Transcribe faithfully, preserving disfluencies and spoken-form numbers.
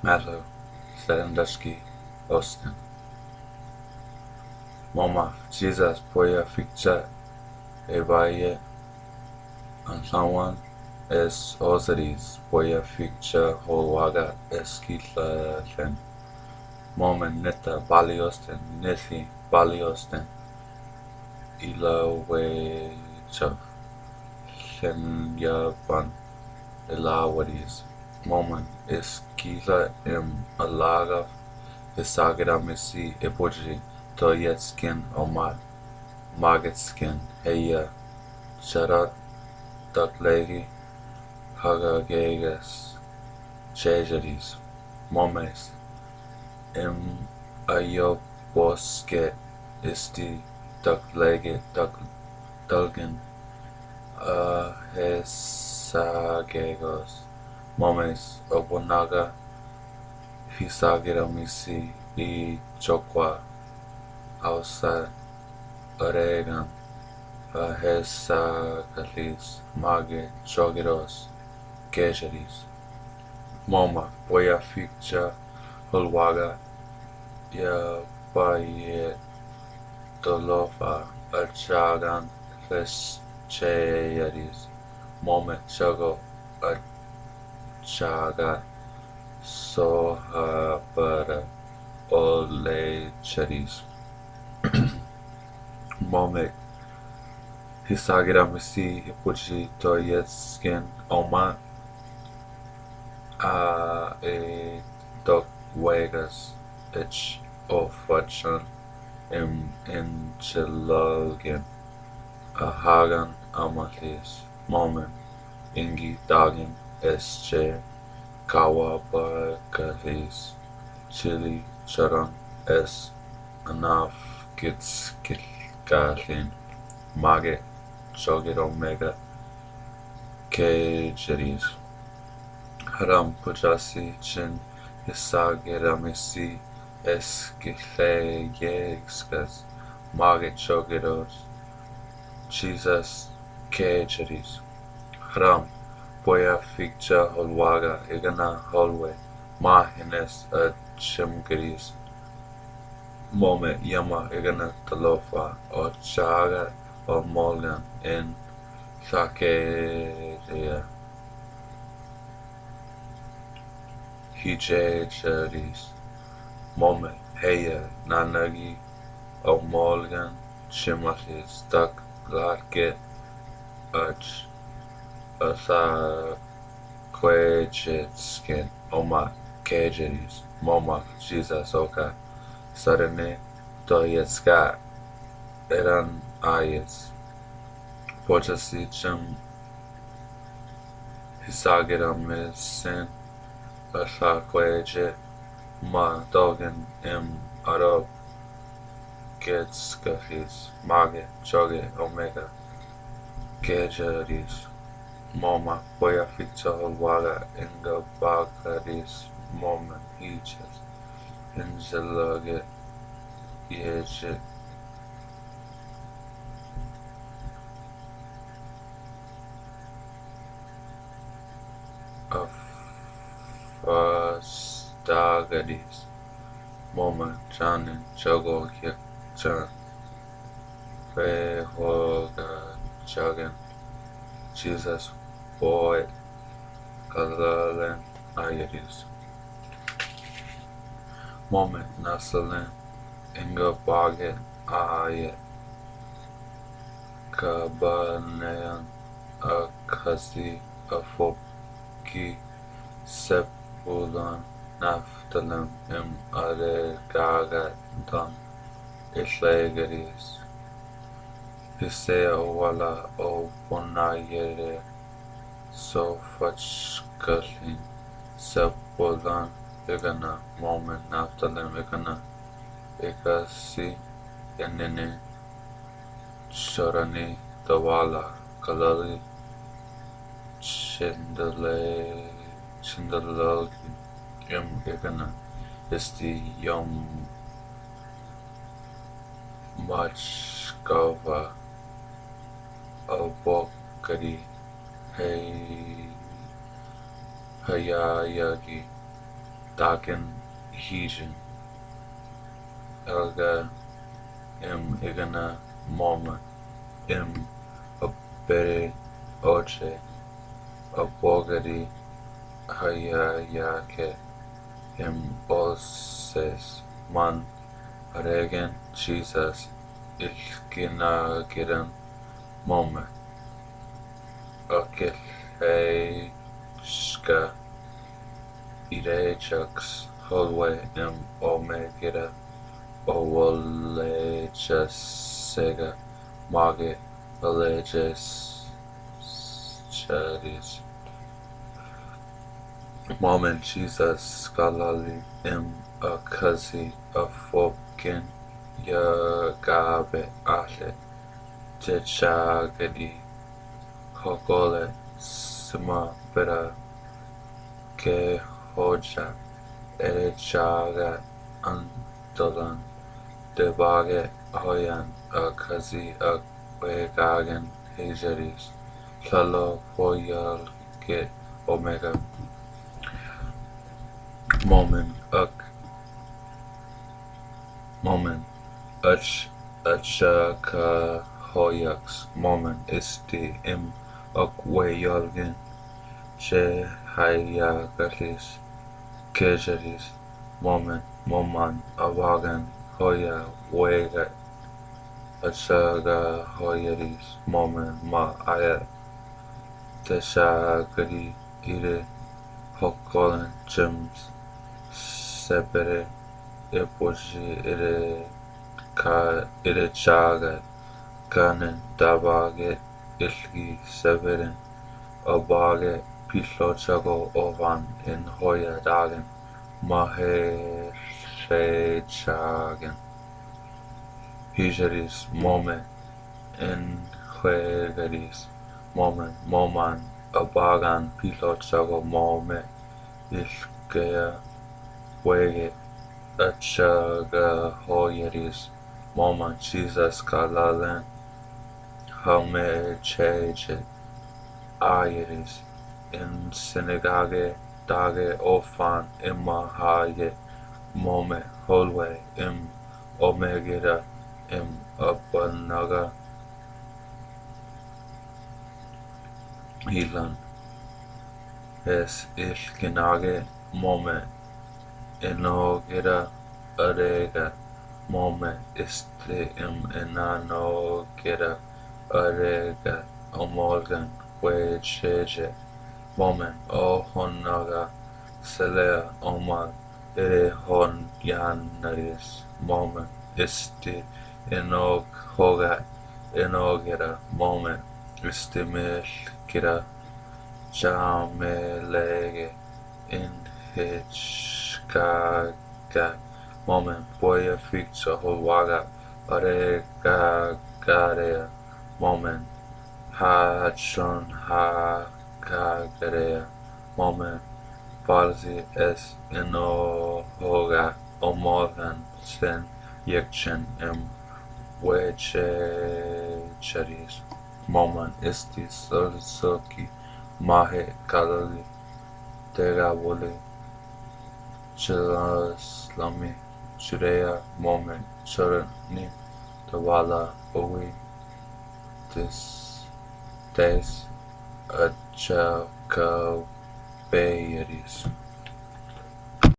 Matu, sedendashki osten. Momak, Jisus, boya fikta ebaye an sawan es osadis, boya fikta holuwaga es kilalen. Momak, neta bali osten, neti bali osten. Ila we chaf. Len yaban ila wadis. Momak, eskila em alagaf, esagida misi epuji, toyetskin omat, magetskin, heya, charat, daklegi, hagagegas, jejadis. Momak, em ayo boske esti daklegi, dak-, dalgen, a hesagegos. Momak, obonaga, hisagida misi i chokwa, ausa, aregan, a hesagalis, mage, chogidos, kejadis. Momak, boya fikta holuwaga, ya baye tolofa, achagan, fes cheyadis. Momak, chogo, achagan, sohabada, olechadis. Momak, hisagida misi epuji, toyetskin omat, a e dok wegas, ech ofachan, em enchelalgen, a hagan amalis. Momak, ingi dagen, este, kawabakalis, chili charan, es anaf kitskilkalin, mage, chogid omega, kejadis. Ram pujasi chin hisagida misi eskileyeskas, mage, chogidos, Jisus, kejadis. Ram, boya fikta holuwaga, igana holwe, ma hines a chimgadis. Momak, yama, igana tolofa, ochaga, omolgan, en sakeya, hijejadis. Momak, heya, nanagi, omolgan, chimalis, dak, laket, ach, asa, kwejetskin, omat, kejadis. Momak, Jisus, oka, sarene, toyetska, eran ayes. Pojasi chem hisagida mesen, a sa kweje, ma dogen em adob, ketskafis, mage, choge, omega, kejadis. Momak, boya fikta holuwaga, inga bakadis, momak, hijas, injelage, yeje, afas dagadis. Momak, chanen, chogo, yekchan, fehoga, chagen, Jisus, boy, kalalen, ayadis. Momak, nasalen, inga bage, aye, kabanean, akasi, afopki, Sepulan, Naftalem, im alegagadan, islegadis. Isea wala obonayere, sofachkalin, Sepulan, igana, momen, Naftalem, igana, ikasi, enene, Chorani, tawala, kalali, chindale, chindalagi, im igana, isti yom machkava, abokadi, hey, hayayagi, daken hijin. Elga im igana momen im apere oje apogari hayayake im oses man aregen Jesus ilkinagiran momen. Akelhejka irejaks holwe im omegera owolejasega mage olejasadis. Momen Jesus Galili im akasi afokin yagabe ale. Jejagadi hokole sima bera ke hoja erejaga antalan debage hoyan akasi ak wegagen hejaris. Lalo hoyal ke omega. Momen ak momen ach acha ka hoyaks momen isti im ak weyolgin je hayakalis kejaris momen moman awagan hoya wega acha ka hoyaris momen ma aya teshagadi ire hokolen James sepere epoji ire ka ire chaga kanen dabage ilki severin abage pilo chago ovan in hoya dagen mahe rechagen. Hijaris momen in hwegaris momen moman abagan pilo chago momen ilkea wege achaga hoyaris momen Jesus Galilin hame cheche ayaris in sinagage dage ofan ima haye momen holwe im omegera im apanaga hilan. Es ilkinage momen enogera arega momen este im enanogera arega omolgan wecheche momen ohonaga selea omal ere hon yanaris momen este enog hoga enogera momen este mel kira chamelege in hechkaga momen boya fiksa holwaga aregagarea momen hachon hagagarea momen palzi es enohoga omolgan sen yekchen im wechecharis momen este salsoki mahe Galili Dekapoli Jerusalemi Judea momen Jordan tawala owi tes tes achakabeyaris.